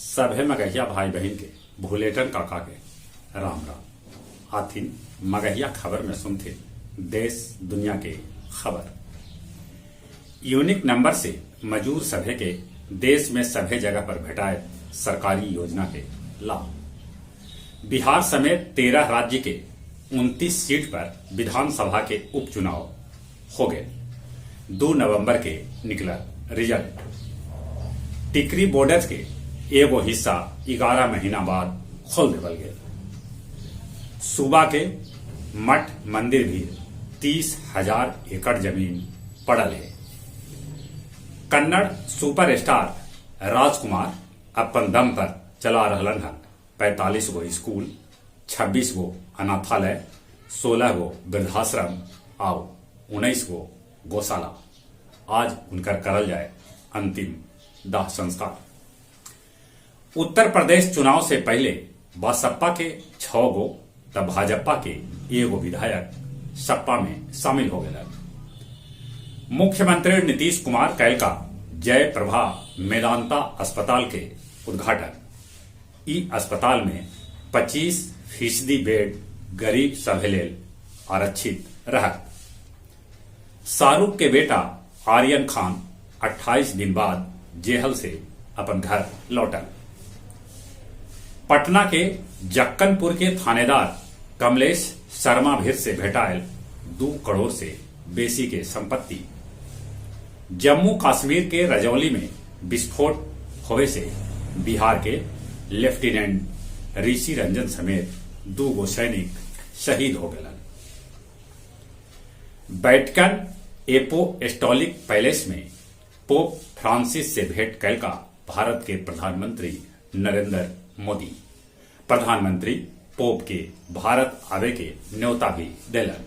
सभे मगहिया भाई बहिन के भुलेटन काका के राम राम। आथिन मगहिया खबर में सुनथिन देश दुनिया के खबर। यूनिक नंबर से मजूर सभे के देश में सभे जगह पर भेटाए सरकारी योजना के लाभ। बिहार समेत 13 राज्य के 29 सीट पर विधानसभा के उपचुनाव हो गए। 2 नवंबर के निकला रिजल्ट। टिकरी बॉर्डर के एगो हिस्सा 11 महीना बाद खोल देवल गेल। सूबा के मठ मंदिर भी 30,000 एकड़ जमीन पड़ल है। कन्नड़ सुपरस्टार राजकुमार अपन दम पर चला रहलन हन 45 गो स्कूल, 26 गो अनाथालय, 16 गो वृद्धाश्रम आउ 19 गो गौशाला। आज उनकर करल जाए अंतिम दाह संस्कार। उत्तर प्रदेश चुनाव से पहले बासप्पा के 6 गो त भाजपा के 1 विधायक सपा में शामिल हो गए। मुख्यमंत्री नीतीश कुमार कैलका जय प्रभा मेदांता अस्पताल के उद्घाटन। ई अस्पताल में 25% बेड गरीब सभे लेल आरक्षित रहत। शाहरुख के बेटा आर्यन खान 28 दिन बाद जेहल से अपन घर लौटल। पटना के जक्कनपुर के थानेदार कमलेश शर्मा भीर से भेटायल 2 करोड़ से बेसी के संपत्ति। जम्मू कश्मीर के रजौली में विस्फोट होवे से बिहार के लेफ्टिनेंट ऋषि रंजन समेत 2 गो सैनिक शहीद हो गए। वेटिकन एपोस्टोलिक पैलेस में पोप फ्रांसिस से भेंट कैलका भारत के प्रधानमंत्री नरेंद्र मोदी। प्रधानमंत्री पोप के भारत आवे के न्योता भी देलन।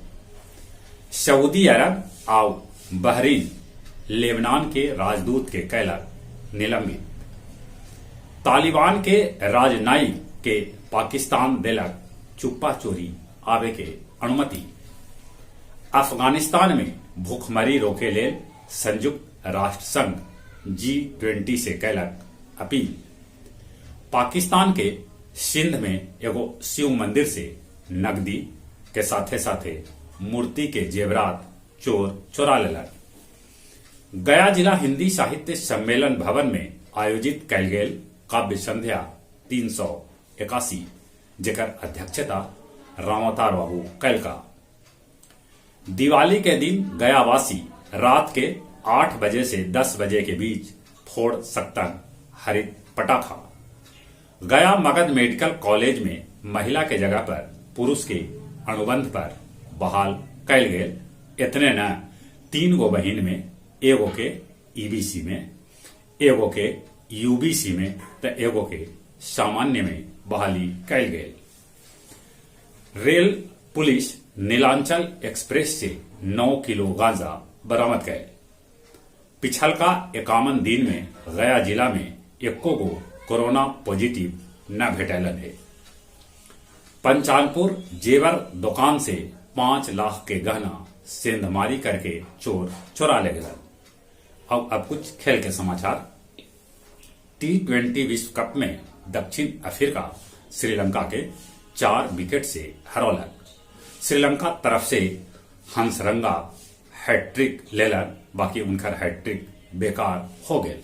सऊदी अरब आउ बहरीन लेबनान के राजदूत के कैलक निलंबित। तालिबान के राजनयिक के पाकिस्तान देलक चुप्पा चोरी आवे के अनुमति। अफगानिस्तान में भूखमरी रोके लेल संयुक्त राष्ट्र संघ G20 से कैलक अपील। पाकिस्तान के सिंध में एगो शिव मंदिर से नकदी के साथे साथे मूर्ति के जेवरात चोर चोरा लेलक। गया जिला हिंदी साहित्य सम्मेलन भवन में आयोजित कैल गेल काव्य संध्या 381 जेकर अध्यक्षता रामअवतार बाबू कैलका। दिवाली के दिन गयावासी रात के 8 बजे से 10 बजे के बीच फोड़ सकतन हरित पटाखा। गया मगध मेडिकल कॉलेज में महिला के जगह पर पुरुष के अनुबंध पर बहाल कैल गेल। इतने न 3 गो बहिन में एगो के ईबीसी में, एगो के यूबीसी में त एगो के सामान्य में बहाली कैल गेल। रेल पुलिस नीलांचल एक्सप्रेस से 9 किलो गांजा बरामद कैल। पिछलका 51 दिन में गया जिला में 1 गो कोरोना पॉजिटिव न भेटैलन है। पंचानपुर जेवर दुकान से 5 लाख के गहना सेंधमारी करके चोर चुरा ले गए। अब कुछ खेल के समाचार। T20 विश्व कप में दक्षिण अफ्रीका श्रीलंका के 4 विकेट से हरौलक। श्रीलंका तरफ से हंसरंगा हैट्रिक लेलन, बाकी उनकर हैट्रिक बेकार हो गए।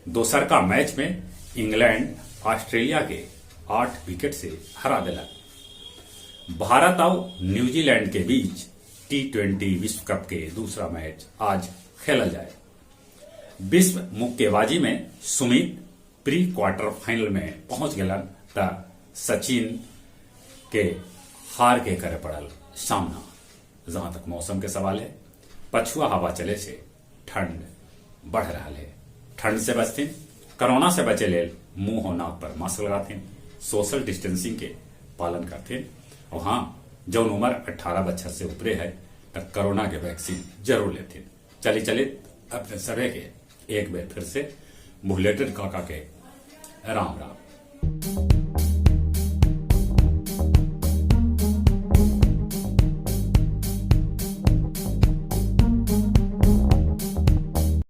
दोसर का मैच में इंग्लैंड ऑस्ट्रेलिया के 8 विकेट से हरा दिलक। भारत और न्यूजीलैंड के बीच T20 विश्व कप के दूसरा मैच आज खेलल जाए। विश्व मुक्केबाजी में सुमित प्री क्वार्टर फाइनल में पहुंच गलन त सचिन के हार के करे पड़ल सामना। जहां तक मौसम के सवाल है, पछुआ हवा चले से ठंड बढ़ रहा है। ठंड से बचथिन, कोरोना से बचे लेल मुंह और नाक पर मास्क लगाथिन, सोशल डिस्टेंसिंग के पालन करथिन और हाँ, जौन उम्र 18 बच्चा से ऊपरे है तब कोरोना के वैक्सीन जरूर लेथिन। चली चली अपने सभे के एक बार फिर से भुलेटन काका के राम राम।